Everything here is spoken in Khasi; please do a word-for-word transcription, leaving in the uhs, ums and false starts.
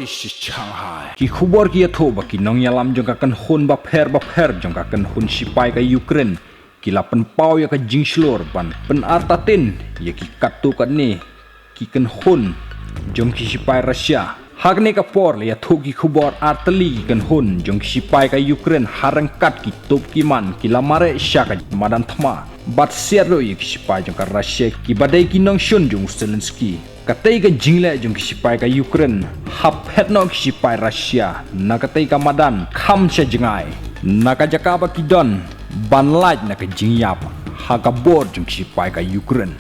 Shanghai. Ki khubor ki ïathuh ba ki nongïalam jong ka kynhun bapher bapher jong ka kynhun shipai ka Ukraine ki la pynpaw ïa ka jingshlur ban pynartatien ïa ki katto katne ki kynhun jong ki shipai Russia. Ha kane ka por la ïathuh ki khubor artylli ki kynhun jong ki shipai ka Ukraine ha ryngkat ki tup ki man ki la mareh sha ka madan thma bad siat ruh ïa ki shipai jong ka Russia kiba dei ki nongshun jong u Zelensky. Katei ka jingleh jong ki shipai ka Ukraine hap phet noh ki shipai Russia na katei ka madan kham sha jngai na ka jaka ba ki don ban lait na ka jingïap ha ka bor jong ki shipai ka Ukraine.